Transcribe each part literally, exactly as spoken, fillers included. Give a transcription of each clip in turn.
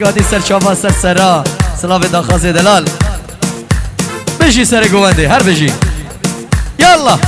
Gatî ser çava ser sera. Silavê daxazê delal. Bijî serê govendê, her bijî. Yallah.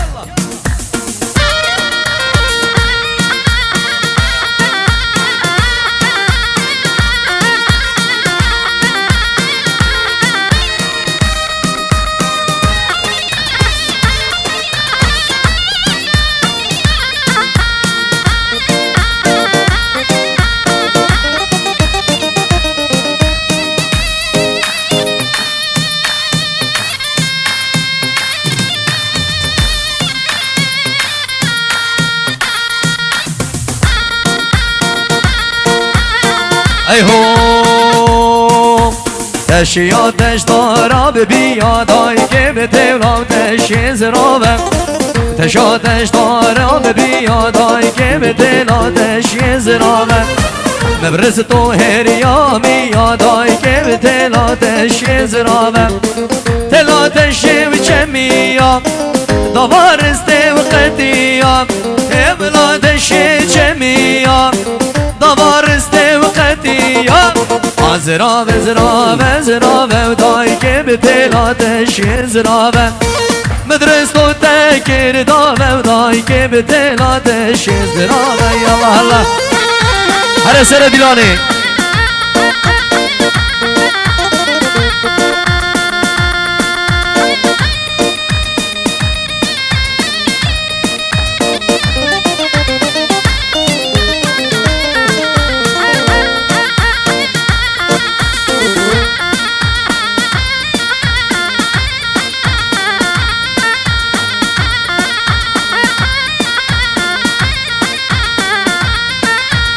Ey ho! Teşiya teşdara bibiya dayke bi tevla teşê zirave. Teşa teşdara bibiya dayke bi tevla teşê zirave. Mebris to heriya miya dayke bi tevla teşê zirave. Tevla teşê û çemiya. Davaristê û qetiya, hevla deşê çemiya. Davaristê û qetiya. A zirave, zirave, zirave, dayke bi têla deşê zirave. Midrist û tekir dave, dayke bi têla deşê zirave. Ya Allah Allah. Here sere dîlanê.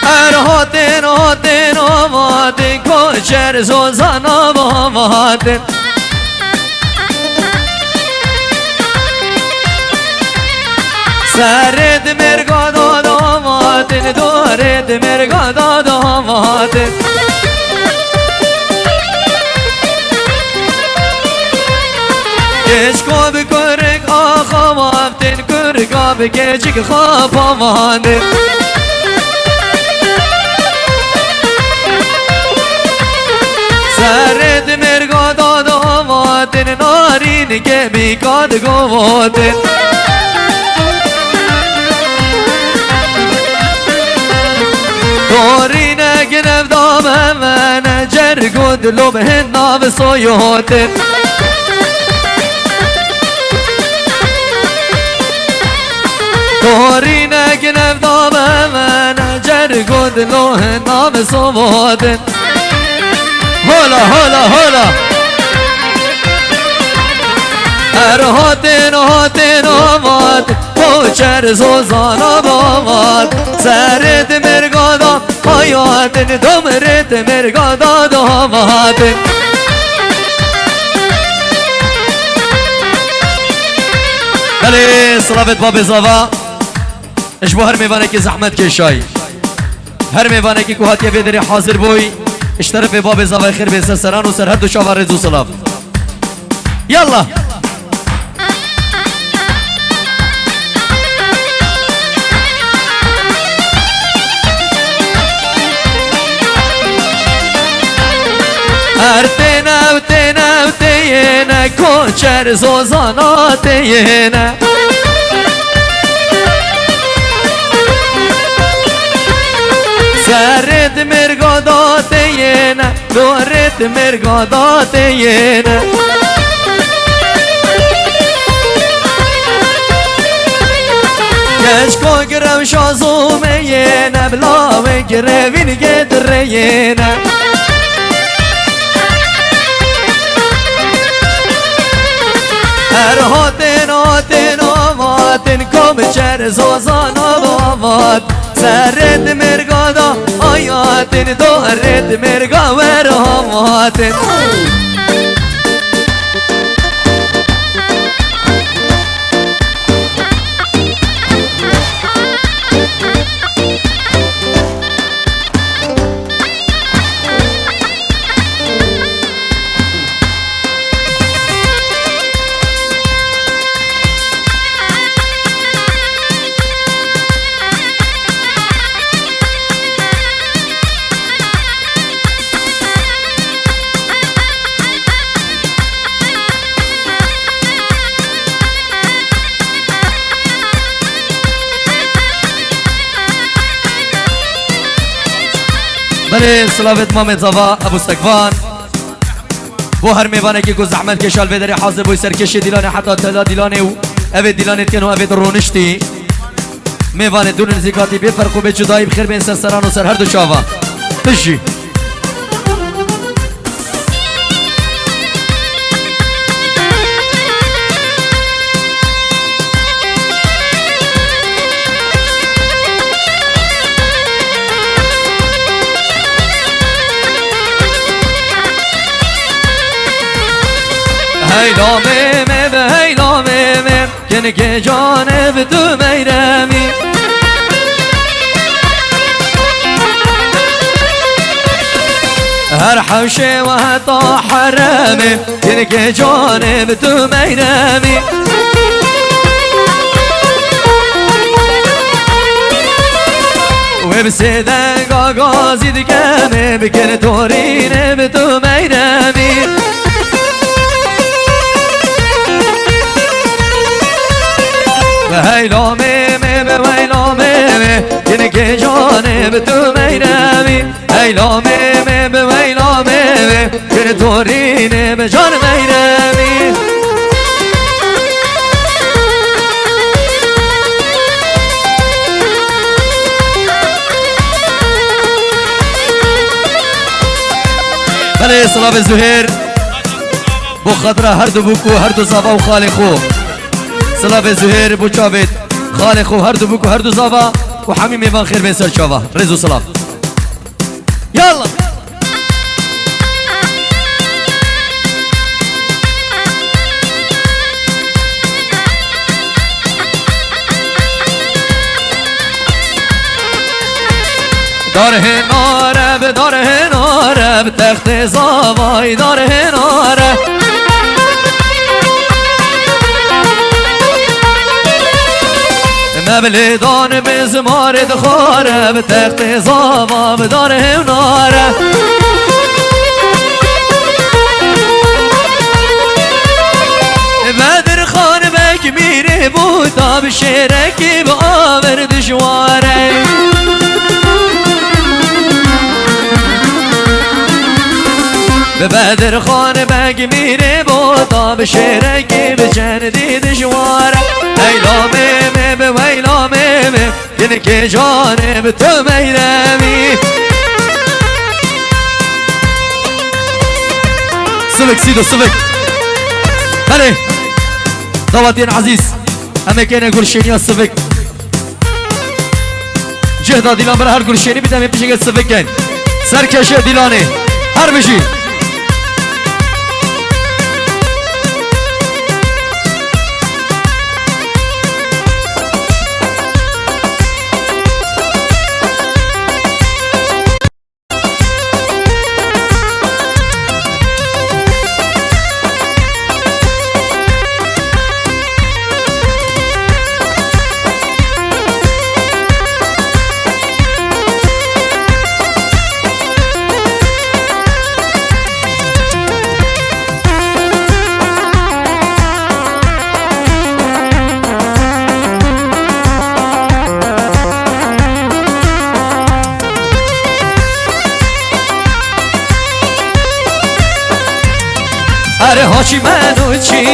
Er hatin, hatin, avatin, koçer zozan avatin. Serê di mêrga da davatin, dorê di mêrga da davatin. Keçko bi kurik axa waftin, kurika bi keçik xapa wandin. Serê di mêrga da davatin, narîn kemîka digovatin. Dorîne ginev da me mene, cerg û dilo bi hin nav soyotin. Dorîne ginev da me mene, cerg û dilo hin nav sovatin. Hola, hola, hola. Er hatin, hatin, avat, koçer zozana bavat. Serê di mêrga da hayatin, domrê di mêrga da davatin. Belê, silavet babê zava. Ji bo her mêvanekî zehmet kêşayî. Her mêvanekî ku hatiye vê derê hazir bûy, ji terefê babê zavayê xêr bê ser seran û ser her du çava rêz û silav. Yallah! Her têne û têne û têyêne koçer zozana têyêne. Serê di mêrga da têyêne, dorê di mêrga da têyêne. Keçko girewşa zomeyêne, bila wê girevîn gê direyêne. Her hatin, hatin, avatin, kom çer zozan avavat. Serê di mêrga da hayatin, dorê di mêrga wer havatin. Belê, silavêt mamê zava Ebû Sekvan. Bo her mêvanekî ku zehmet keşal vê derê hazir bûy serkeşê dîlanê heta tela dîlanê û evê dîlanê dikin û evê roniştî. Mêvanê dûr nizîkatî bê ferq û bê cudayî bi xêr bên ser seran û ser her du çava. Bijî. Heyla mê mê be, heyla mê mê. Kinkê canê bi tu meyremî. Her hewşê we heta heremê. Kinkê canê bi tu meyremî. Wê bi sê denga gazî dikemê, bikin torînê bi tu meyremî. Ve heyla mê mê, ve weyla mê mê, kinkê canê bi tu meyremî. Heyla mê mê, ve weyla mê mê, kir torînê bi can meyremî. Belê, silavê Zuhêr. Bo xatira her du bûk û her du zava û xalê xwe. Silavê Zuhêr bo çavêt xalê xwe, her du bûk û her du zava û hemî mêvan xêr bên ser çava. Rêz û silav. Yallah. Dar hênare bi, dar hênare bi, textê zavayî dar hênare. Mevlêdan bi zimarê dixware, bi textê zava bi dar hênare. Bedirxan Beg mîrê bû da bi şêrekî bi avir dijware. Bi Bedirxan Beg mîrê bû da bi şêrekî bi çendî dijware. Heyla mê mê bi weyla mê mê. Kinkê canê bi tu meyremî. Sivik, Sîdo, sivik. Belê. Dawatiyên ezîz. Em ê kêne gurşêniya sivik. Cih da dîlan bira her gurşênî bide em ê pişeke sivik keyn. Serkeşê dîlanê. Her bijî. Erê haçî meno çî,